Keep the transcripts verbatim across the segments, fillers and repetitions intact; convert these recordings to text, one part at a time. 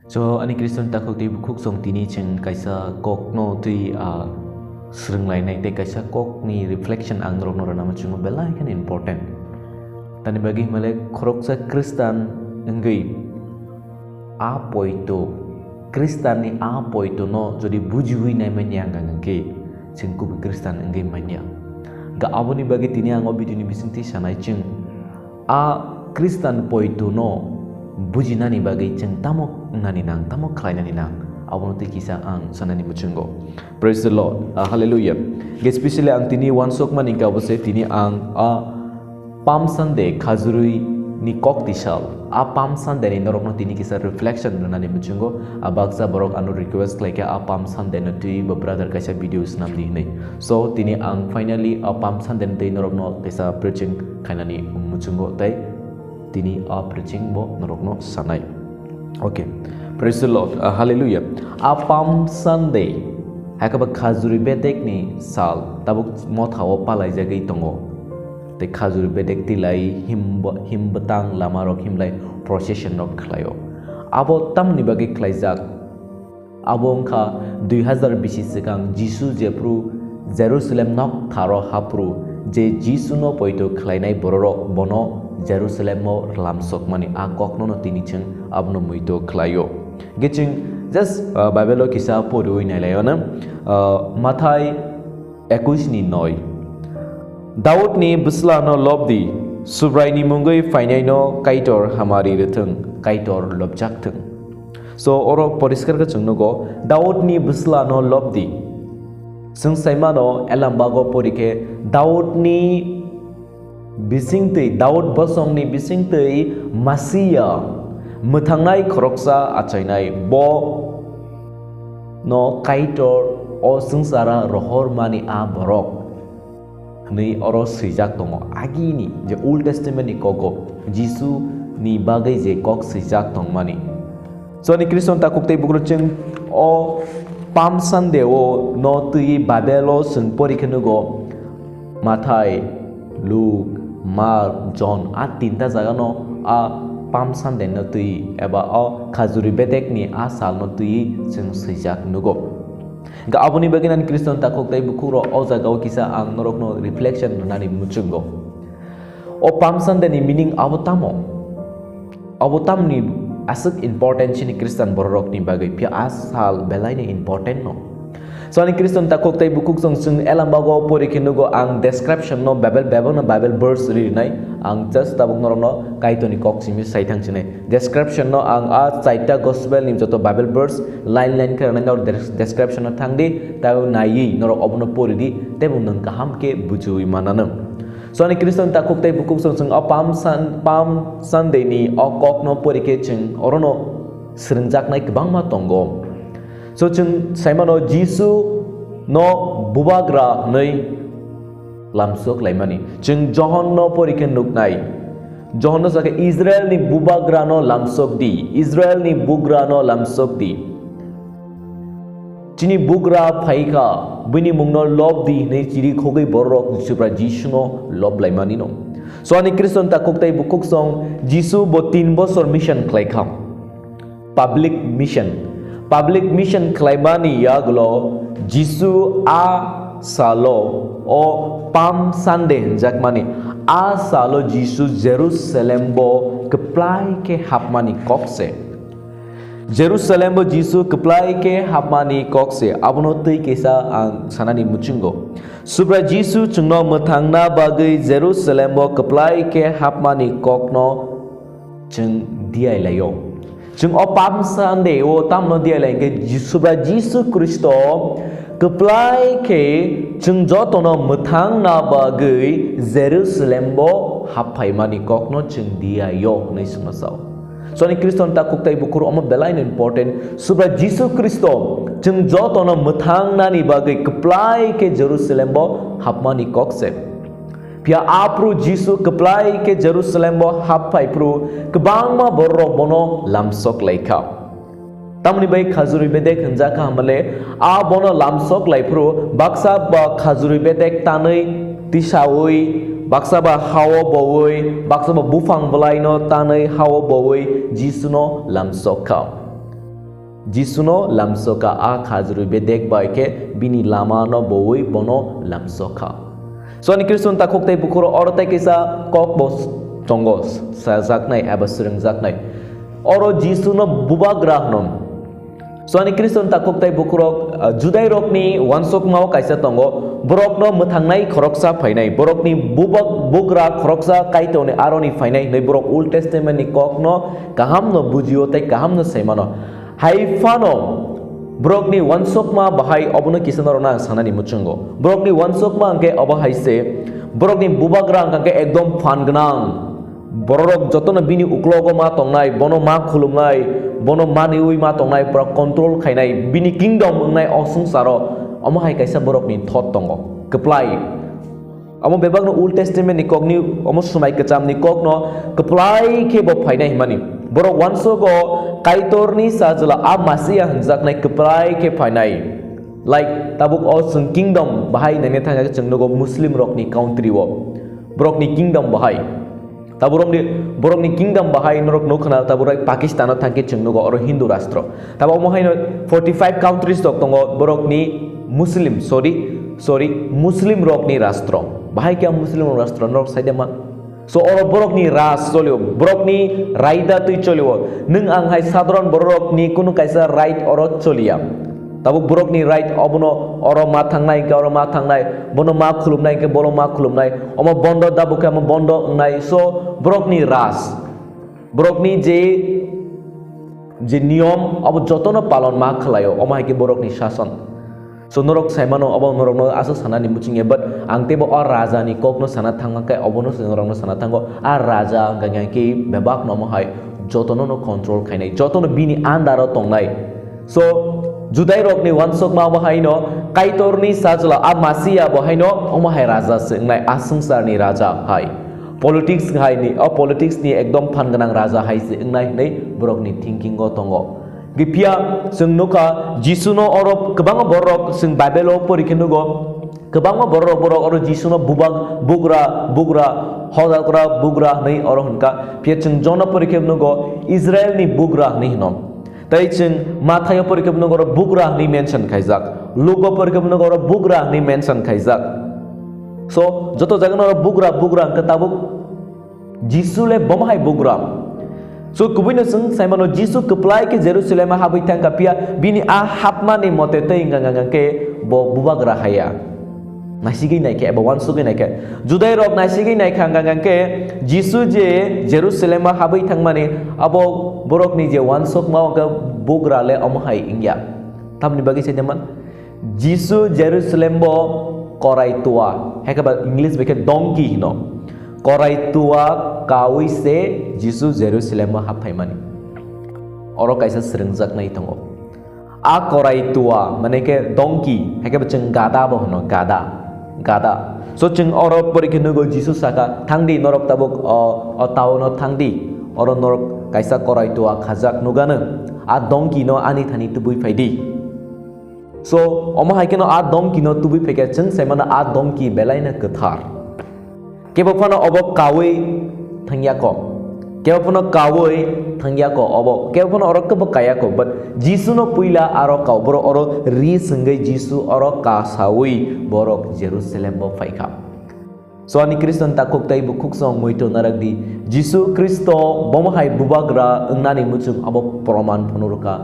So, ani Christian takhuk tei bukhuk song tini chwng kaisa kokno twi, ah, swrwnglainai tei kaisa kokni reflection ang norokno rwna muchungo belai kheno important. Tani bagwi himale khoroksa Christian wngwi a poito, Christian ni a poito no jodi bujiwi naimani ang hwnkhe chwng kubui Christian wngwi manya. Ga aboni bagwi tini ang o video ni bisingtwi sanai chwng. A Christian poito no bujinani bagwi chwng tamo wngnani nang, tamo khlainani nang, abono tei kisa ang sanani muchungo. Praise the Lord. Ah, hallelujah. Ge specially ang tini wansokmani kabo se tini ang a Palm Sunday khajurwi ni kok tisal. A Palm Sunday ni norokno tini kisa reflection rwnani muchungo. A baksa borok ano request khlaikha a Palm Sunday no twi bo brother kaisa video snamdi hinwi. So tini ang finally a Palm Sunday ni twi norokno kaisa preaching khainani muchungo tei tini a preaching bo norokno sanai. Okay, praise the Lord, uh, hallelujah. A Palm Sunday, hakaba khajuri bedekni sal tabuk mothao palaijagwi tongo. Tei khajuri bedek tilai him, him bwtang lamarok himlai procession rok khlaio. Abo tamni bagwi khlaijak? Abo wngkha dui hazar bisi swkang Jisu jephru Jerusalem nok tharo haphru je Jisuno poito khlainai bororok bono Jerusalemo lamsokmani a koknono tini chwng abono muito khlaio. Ge chwng just, uh, Bible-o kisa poriwi nailaio na, uh, Mathai ekush ni noi. Daudni bwslano lobdi, Subraini mungwi phainaino Kaitor hamari rwthwng, Kaitor lobjak thwng. So, oro poriskar khe chwng nugo, Daudni bwslano lobdi. Chwng saimano, Elambago pori khe, Daudni bisingtwi, Daud bosongni bisingtwi Masiya, mwthangnai khoroksa achainai, bo no Kaitor o swngchara rohormani a borok. Hwnwi oro swijak tongo. Agini je Old Testament ni kogo Jisu ni bagwi je kok swijak tongmani. Chwngni Khristo takhuk tei bukrok chwng o Palm Sunday o no twi Bible o chwng pori khe nugo Mathai, Luk, Mark, John a tinta jaga no a Palm Sunday no twi eba o khajuri bedek ni a sal no twi chwng swijak nugo. Hingkhe aboni bagwi nani Khristo takhuk tei bukhuk rok o jaga o kisa ang norok no reflection rwnani muchungo. O Palm Sunday ni meaning abo tamo? Abo tamni aswk important chini Christian bororokni bagwi, phiya a sal belaino important no. So ani Christian takhuk tei bukhuk chwng chwng Elambago pori khe nugo ang description no Bible, Bible no Bible verse ri rinai. Ang just tabuk norokno Kaitorni kok simi sai thang sinai. Description no ang a chaita gospel ni joto Bible verse line line khe rwnai norok des-, description no thang di, tei naiwi norok obono pori di, tei bo nwng kaham khe bujiwi mananw. So ani Christian takhuk tei bukhuk chwng chwng o Palm Sun-, Palm Sunday ni o kok no pori khe chwng orono swrwngjaknai kwbangma tongo. So chwng saimano Jisu no bubagra hwnwi lamsok laimani. Chwng Johon no pori khe nuknai. Johon no sakha Israel ni bubagra no lamsok di, Israel ni bugra no lamsok di. Chini bugra phaikha, bini mungno lob di hinwi chiri khogwi borok Jisubra Jisuno lob laimanino. So ani Khristo takhuk tei bukhuk song Jisu bo tin bosor mission khlaikha. Public mission. Public mission khlaimani yagulo Jisu a salo o Palm Sunday hinjakmani. A salo Jisu Jerusalem bo kwplai khe hapmani kokse. Jerusalem bo Jisu kwplai khe hapmani kokse, abono twi kisa ang sanani muchungo. Subra Jisu chwngno mwthangna bagwi Jerusalem bo kwplai khe hapmani kokno chwng diai laio. Chwng o Palm Sunday o tamno diai lai hwnkhe Ji-, Subra Jisu Khristo kwplai khe chwng jotono mwthangna bagwi Jerusalem bo haphaimani kokno chwng diaio hwnwi swngno sao. Chwngni Khristo ni takhuk tei bukhuk omo belai no important. Subra Jisu Khristo chwng jotono mwthang nani bagwi kwplai khe Jerusalem bo hapmani kok se. Phiya aphuru Jisu kwplai khe Jerusalem bo hap phai phuru kwbangma borok bono lamsok lai kha. Tamoni bai khajuri bedek hwnjak kha hamale, a bono lamsok lai phuru baksa ba khajuri bedek tanwi tisaui, baksa ba hao boui, baksa ba buphang bwlaino tanwi hao boui Jisuno lamsok kha. Jisuno lamsokha, a khajrwi bedek bai khe bini lamano bowi bono lamsokha. So ani Khristo takhuk tei bukhuk rok oro tei kisa kok bo tongo, sajaknai eba swrwngjaknai. Oro Jisuno bubagra hwno. So ani Khristo takhuk tei bukhuk rok, ah, Judai rokni wansukmao kaisa tongo, borokno mwthangnai khoroksa phainai, borokni bubak bugra khoroksa Kaitorni aroni phainai hwnwi borok Old Testament ni kokno kahamno bujio tei kahamno saimano. Hai phano borokni wansukma bahai obono kisa norokno ang sanani muchungo. Borokni wansukma hwnkhe obo hai se, borokni bubagra hwnkhe ekdom phan gwnang. Bororok jotono bini uklogo ma tongnai, bono ma khulumnai, bono maniwi ma tongnai, pura control khainai, bini kingdom wngnai o swngcharo. Omo hai kaisa borokni thot tongo, kwplai. Omo bebakno Old Testament ni kokni, omo Swmai Kwchamni kokno kwplai khe bo phainai hwnmani. Borok wansugo Kaitorni sajla a Masia hwnjaknai kwplai khe phainai. Like, tabuk o chwng kingdom bahai naina thangkha chwng nugo Muslim rokni country o. Borokni kingdom bahai. Taborokni, borokni kingdom bahai norok nukhna taborai Pakistan o thangkhe chwng nugo oro Hindu rastro. Tabo omo haino forty five countries rok tongo borokni Muslim, sorry, sorry, Muslim rokni rastro. Bahai khe Muslim rok rastro norok saide man. So oro borokni raj cholio, borokni raida twi cholio. Nwng ang hai sadharon bororokni kunu kaisa right oro cholia. Tabuk borokni right obono oro ma thangnai hwnkhe oro ma thangnai, bono ma khulumnai hwnkhe bono ma khulumnai, omo bondo tabuk khe omo bondo wngnai. So borokni raj, borokni je, je niyom obo jotono palon ma khlaio, omo hai khe borokni sason. So norok saimano obo norokno aswk sanani muchungya, but ang teibo o rajani kokno sana thangma khe obono se norokno sana thango. A raja hwnkha khe bebakno omo hai jotono no control khainai, jotono bini under o tongnai. So, Judai rokni wansukma omo haino Kaitorni sajla a Masia bo haino omo hai raja se wngnai, a swngcharni raja hai. Politics hai ni, o politics ni ekdom phan gwnang raja hai se wngnai hwnwi borokni thinking o tongo. Phiya chwng nukha Jisuno oro kwbangma borok chwng Bible o pori khe nugo, kwbangma borok, borok oro Jisuno bubak, bugra, bugra, hodakra, bugra hwnwi oro hwnkha. Phiya chwng Jona pori khe nugo Israelni bugra hwnwi hwno. Tei chwng Mathaio pori khe nugo oro bugra hwnwi mention khaijak. Luko pori khe nugo oro bugra hwnwi mention khaijak. So, joto jagano oro bugra, bugra hwnkhe tabuk Jisu le bomo hai bugra. So, kubuino chwng saimano Jisu kwplai khe Jerusalem o habwi thangkha, phiya bini a hapmani mote tei hwnkha hwnkha khe bo bubagra haya. Naisigwi naikhe eba wansugwi naikhe, Judai rok naisigwi naikha hwnkha hwnkha khe Jisu je Jerusalem o habwi thangmani abo borokni je wansukma hwnkha bugra le omo hai wngya. Tamni bagwi saide man? Jisu Jerusalem bo korai tua, hai khe ba English bai khe donkey hino. Korai tua kaui se Jisu Jerusalem o haphaimani. Oro kaisa swrwngjaknai tongo. A korai tua, mane khe donkey, hai khe ba chwng gada bo hino, gada, gada. So chwng oro pori khe nugo Jisu saka, "Thangdi norok tabuk o, o town o thangdi, oro norok kaisa korai tua khajak nugano, a donkey no ani thani tubui phaidi." So, omo hai kheno a donkey no tubui phaikha, chwng sai mano a donkey belai no kwthar. Kebo phano obo kaui thangya ko. Kebo phano kaui thangya ko obo. Kebo phano oro kebo kaya ko. But Jisu no puila aro kau. Boro oro ri swngwi Jisu oro kasaui borok Jerusalem bo phaikha. So ani Khristo ni takhuk tei bukhuk song muitu narak di. Jisu Khristo bomo hai bubagra wngnani muchung abo proman phunurkha.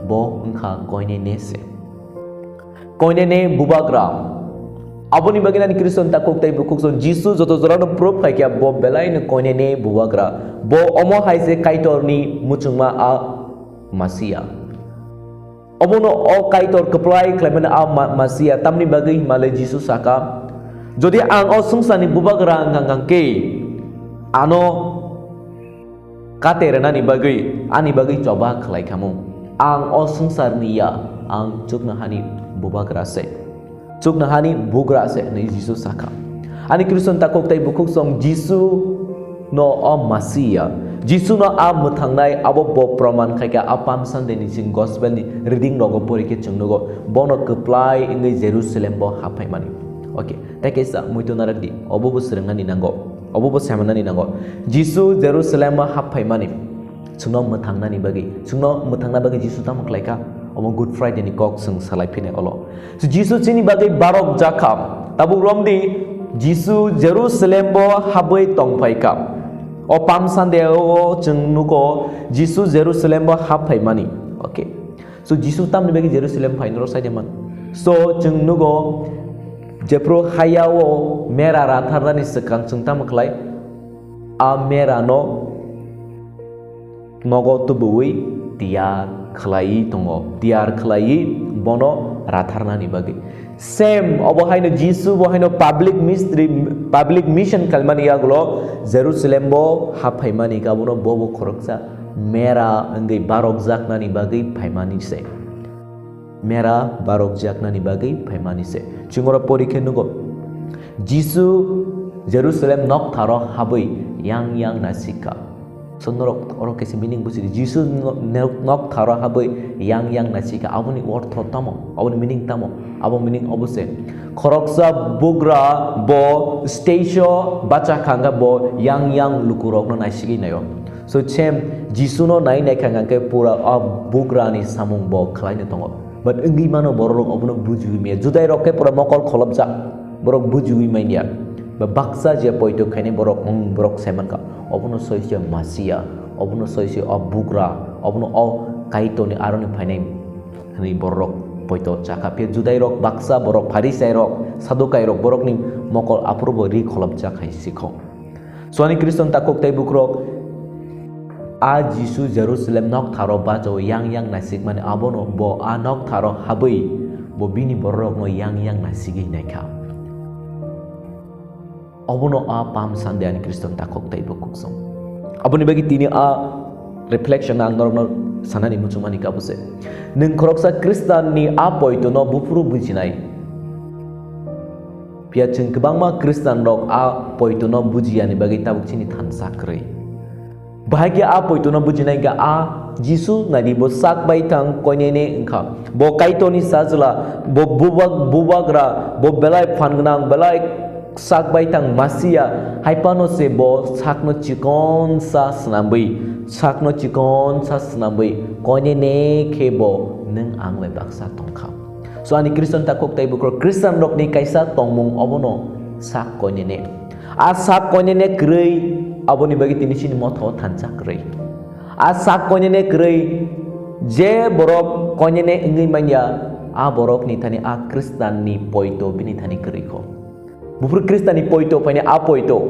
Bo wngkha koine ne se. Koine ne bubagra. Aboni bagwi ani Khristo ni takhuk tei bukhuk song Jisu joto jorano proof khaikha bo belai no koine ne bubagra. Bo omo hai se Kaitor ni muchungma a Masia. Obono o Kaitor kwplai khlaimani a ma-, Masia, tamni bagwi himale Jisu saka, "Jodi ang o swngcharni bubagra wngkha hwnkhe, ano kate rwnani bagwi ani bagwi choba khlai khamu. Ang o swngcharni ya, ang chuknohani bubagra se." Chuknohani bugra se hwnwi Jisu sakha. Ani Khristo ni takhuk tei bukhuk song Jisu no o Masia, Jisu no a mwthangnai abo bo proman khaikha a Palm Sunday ni sing gospel ni reading rogo pori khe chwng nugo bono kwplai wngwi Jerusalem bo haphaimani. Okay, tei kaisa muitu narak di, obo bo swrwngnani nango, obo bo saimanani nango. Jisu Jerusalem o haphaimani. Chwngno mwthangnani bagwi, chwngno mwthangna bagwi Jisu tamo khlaikha? Omo Good Friday ni kok chwng salai phinai olo. So, Jisu chini bagwi barok jakha. Tabuk romdi, Jisu Jerusalem bo habwi tongphaikha. O Palm Sunday o chwng nugo Jisu Jerusalem bo hap phaimani. Okay. So, Jisu tamni bagwi Jerusalem phai norok saide man. So, chwng nugo jephru haya o mera ratharnani swkang chwng tamo khlai? A mera no nogo tubuwi tiyar khlaiwi tongo, tiyar khlaiwi bono ratharnani bagwi. Same, obo haino Jisu bo haino public mystery, public mission khaimani yagulo Jerusalem bo haphaimani kabono bobo khoroksa mera wngwi barokjaknani bagwi phaimani se. Mera barokjaknani bagwi phaimani se. Chwng oro pori khe nugo, Jisu Jerusalem noktharo habwi yang yang nasikha. So norok oro kaisa meaning buji di. Jisu no-, nok-, noktharo habwi yang yang nasikha. Aboni ortho tamo? Aboni meaning tamo? Abo meaning obo se. Khoroksa bugra bo stage o bacha kha hwnkhe bo yang yang lukurokno naisigwi naio. So same Jisuno nai nai kha hwnkhe pura o bugrani samung bo khlaino tongo. But wngwi mano borok obono bujiwi maya. Judai rok khe pura mokol kholopjak. Borok bujiwi manya. Ba baksa je poito khainai borok, hmm, borok sai mankha. Obono soi se Masia, obono soi se o bugra, obono o Kaitorni aroni phainai hwnwi borok poito chakha. Phiya Judai rok baksa borok, Pharisai rok, Sadukai rok borokni mokol aphuru bo ri kholopjak hai sikho. Suani Khristan takhuk tei bukrok, a Jisu Jerusalem noktharo bachao yang yang naisikmani abono bo a noktharo habwi bo bini bororokno yang yang naisigwi naikha. Obono a Palm Sunday ani Khristan takhuk tei bukhuk song. Aboni bagwi tini a reflection ang norokno sanani muchungmani kabo se. Nwng khoroksa Khristanni a poitono buphuru bujinai. Phiya chwng kwbangma Khristian rok a poitono bujiyani bagwi tabuk chini thansa kwrwi. Bahai khe a poitono bujinai khe a Jisu naidi bo sak bai thang koinene wngkha. Bo Kaitorni sajla, bo bubak-, bubagra, bo belai phan gwnang, belai sak bai thang Masia, hai phano se bo sakno chikonsa swnamwi, sakno chikonsa swnamwi koinene khe bo nwng ang bai baksa tongkha. So ani Khristan takhuk tei bukrok Khristian rokni kaisa tongmung obono sak koinene. A sak koinene kwrwi aboni bagwi tini chini motha o thansa kwrwi. A sak koinene kwrwi je borok koinene wngwi manya, a borokni thani a Khristanni poito bini thani kwrwi kho. Buphuru Khristanni poito phaini a poito.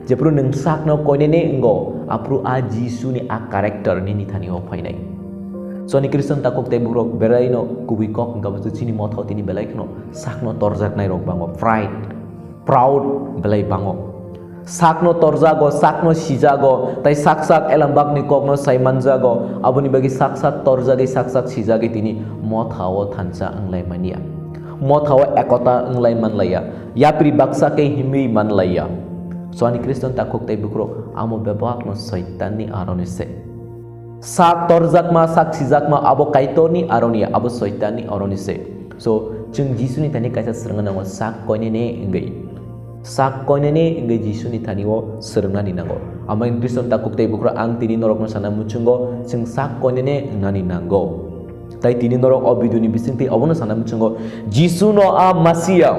Jephru nwng sakno koinene wngo, aphuru a Jisuni a character nini thani o phainai. So ani Khristan takhuk tei bukrok belaino kubui kok wngkha bo chini motha o tini belai kheno sakno torjaknai rok bango, pride, proud belai bango. Sakno torjago, sakno sijago, tai sak sak elambakni kokno sai manjago, aboni bagwi sak sak torjagwi sak sak sijagwi tini motha o thansa wnglai manya. Motha o ekota wnglai manlaiya. Yapri baksa khe himwi manlaiya. So ani Khristan takhuk tei bukrok amo bebakno Soitanni aroni se. Sak torjakma, sak sijakma abo Kaitorni aroni, abo Soitanni aroni se. So chwng Jisuni thani kaisa swrwngna nango sak koinene wngwi. Sak koinene wngwi Jisuni thani o swrwngnani nango. Amo wngwi Khristan takhuk tei bukrok ang tini norokno sana muchungo chwng sak koinene wngnani nango. Tai tini norok o video ni bisingtwi obono sana muchungo, Jisu no a Masia,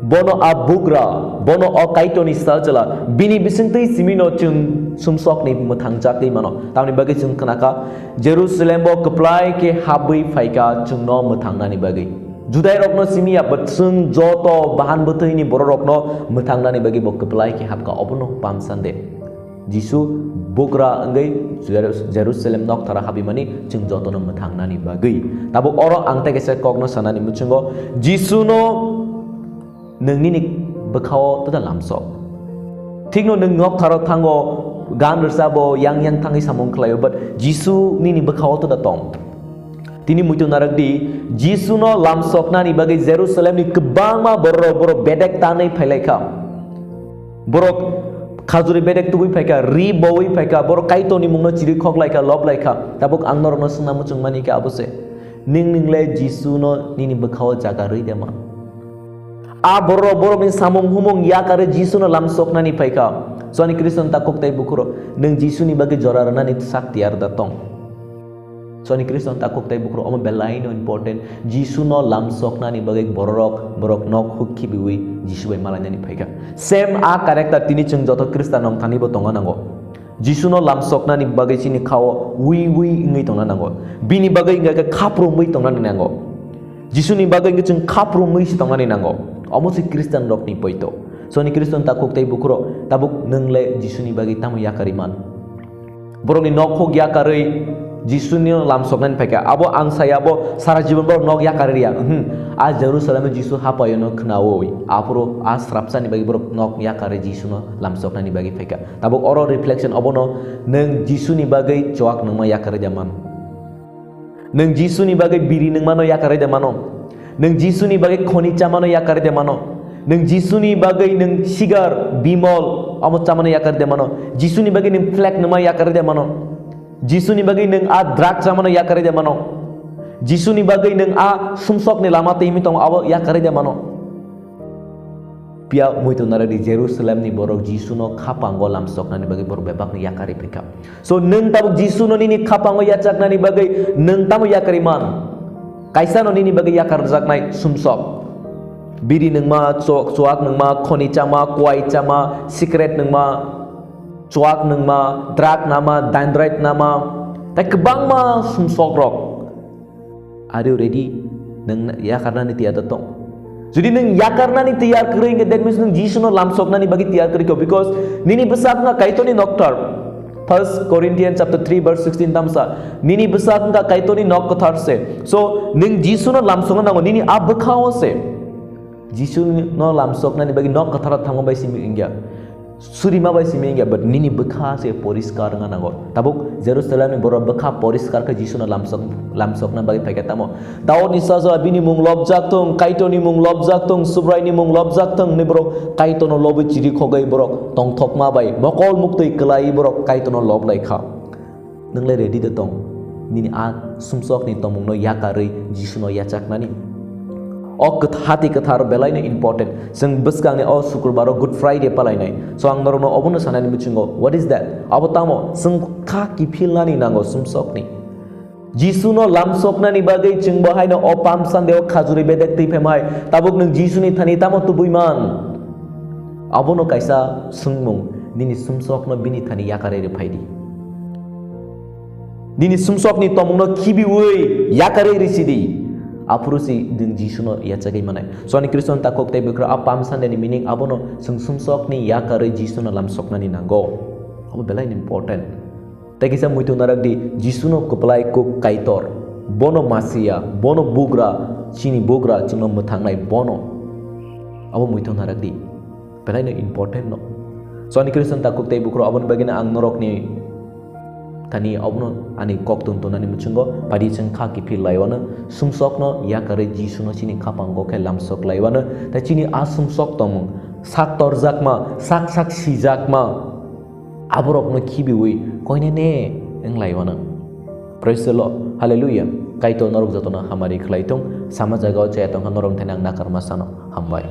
bono a bugra, bono o Kaitorni sajla, bini bisingtwi simi no chwng sumsok ni mwthang jagwi mano. Tamni bagwi chwng khnakha, Jerusalem bo kwplai khe habwi phaikha chwngno mwthangnani bagwi. Judai rokno simi ya, but chwng joto bahan bwthwini bororokno mwthangnani bagwi bo kwplai khe habkha, obono Palm Sunday. Jisu bugra wngwi Jeru-, Jerusalem noktharo habimani chwng jotono mwthangnani bagwi. Tabuk oro ang tei kaisa kokno sanani muchungo, Jisuno nwng nini bwkhao twda lamsok. Thikno nwng noktharo thango, gan rwchabo, yang yang thangwi samung khlaio, but Jisu nini bwkhao twda tong. Tini muitu narwk di, Jisuno lamsoknani bagwi Jerusalemni kwbangma bororok borok bedek tanwi phailaikha. Borok khajuri bedek tubui phaikha, ri bowi phaikha, borok Kaitorni mungno chirwi khoklaikha, lob laikha. Tabuk ang norokno swngna muchungmani khe abo se. Ning ningle Jisuno nini bwkhao jaga rwi de man? A bororok borokni samung humung yakarwi Jisuno lamsoknani phaikha. Soni Khristo ni takhuk tei bukhuk rok, nwng Jisu ni bagwi jora rwnani sak tiyar da tong? Soni Khristo ni takhuk tei bukhuk rok, omo belai no important. Jisu no lamsoknani bagwi bororok, borok nok huk khibiwi Jisu bai malainani phaikha. Same a character tini chwng joto Khristian rok thani bo tongna nango. Jisu no lamsoknani bagwi chini khao wi wi wngwi tongna nango. Bini bagwi wngkha khe khaprum wi tongna nango. Jisu ni bagwi wngkhe chwng khaprum wi se tongna nango. Omo se Khristian rok ni poito. Soni Khristo ni takhuk tei bukhuk rok, tabuk nwng le Jisu ni bagwi tamo yakarwi man? Borokni nok huk yakarwi Jisuni lamsoknani phaikha. Abo ang saya, abo sara jibon borok nok yakarwi riya. Uhmm. A Jerusalem o Jisu hapaiyano khnaui, aphuru a srapsani bagwi borok nok yakarwi Jisuno lamsoknani bagwi phaikha. Tabuk oro reflection obono, nwng Jisuni bagwi chuak nungma yakarwi da mano? Nwng Jisuni bagwi biri nungmano yakarwi da mano? Nwng Jisuni bagwi khoni chamano yakarwi da mano? Nwng Jisuni bagwi nwng sigar, bimol, amo chamano yakarwi da mano? Jisuni bagwi nwng flek nungma yakarwi da mano? Jisuni bagwi nwng a drug chamano yakarwi da mano? Jisuni bagwi nwng a sumsokni lama twi wngwi tongo, abo yakarwi da mano? Phiya muitu narwkdi, Jerusalemni borok Jisuno khapango lamsoknani bagwi borok bebakno yakarwi phaikha. So, nwng tabuk Jisuno nini khapango yachaknani bagwi nwng tamo yakarwi man? Kaisano nini bagwi yakarjaknai sumsok. Biri nwngma, cho-, chuak nwngma, khoni chama, kwai chama, cigarette nwngma, chuak nwngma, drug nama, dendrite nama, tei kwbangma sumsokrok. Are you ready? Nwng yakarnani tiyar da tong? Jodi nwng yakarnani tiyar kwrwi hwnkhe, that means nwng Jisuno lamsoknani bagwi tiyar kwrwi kho, because nini bwsakno Kaitorni nokthar. First Corinthians chapter three verse sixteen tamsa, nini bwsak wngkha Kaitorni nok kwthar se. So, nwng Jisuno lamsokna nango, nini a bwkhao se. Jisuno lamsoknani bagwi nok kwtharo thangma bai simi wngya. Surima bai simi wngya, but nini bwkha se poriskar wngna nango. Tabuk Jerusalemni borok bwkha poriskar khe Jisuno lamsok-, lamsokna bagwi phaikha tamo. Daudni sajla bini mung lobjak thung, Kaitorni mung lobjak thung, Subraini mung lobjak thung, hwnwi borok Kaitorno lobwi chiri khogwi borok tongthokma bai mokol muktwi kwlaiwi borok Kaitorno lob lai kha. Nwng le ready de tong? Nini a sumsokni tongmungno yakarwi Jisuno yachaknani. O kwth-, hati kwthar belaino important. Chwng bwskangni o Sukrubaro Good Friday palainai. So ang norokno obono sanani muchungo. What is that? Abo tamo? Chwng kha kiphilnani nango sumsokni. Jisuno lamsoknani bagwi chwngbo haino o Palm Sunday o khajuri bedek twi phemai, tabuk nwng Jisuni thani tamo tubui man? Abono kaisa swngmung, nini sumsokno bini thani yakarwi rwphai di. Nini sumsokni tongmungno khibiui yakarwi rwsi di. Aphuru si nwng Jisuno yachagwi manai. Soni Khristo ni takhuk tei bwkra a Palm Sunday ni meaning abono, chwng sumsokni yakarwi Jisuno lamsoknani nango. Abo belai important. Tei kisa muitu narak di, Jisuno kwplai kuk Kaitor, bono Masia, bono bugra, chini bugra, chwngno mwthangnai bono. Abo muitu narak di. Belaino important no. So ani Khristo ni takhuk tei bukhuk rok, aboni bagwi no ang norokni thani abono ani kok tun tunani muchungo, padi chwng kha kiphil laiwano, sumsokno yakarwi Jisuno chini khapango khe lamsok laiwano, tei chini a sumsok tongmung, sak torjakma, sak sak sijakma, aborokno khibiui koinene wng laiwano. Praise the Lord. Hallelujah. Kaitor norok jotono hamari khlai thung. Sama jagao chaya tongkha norok thani ang nakarma sano. Hambai.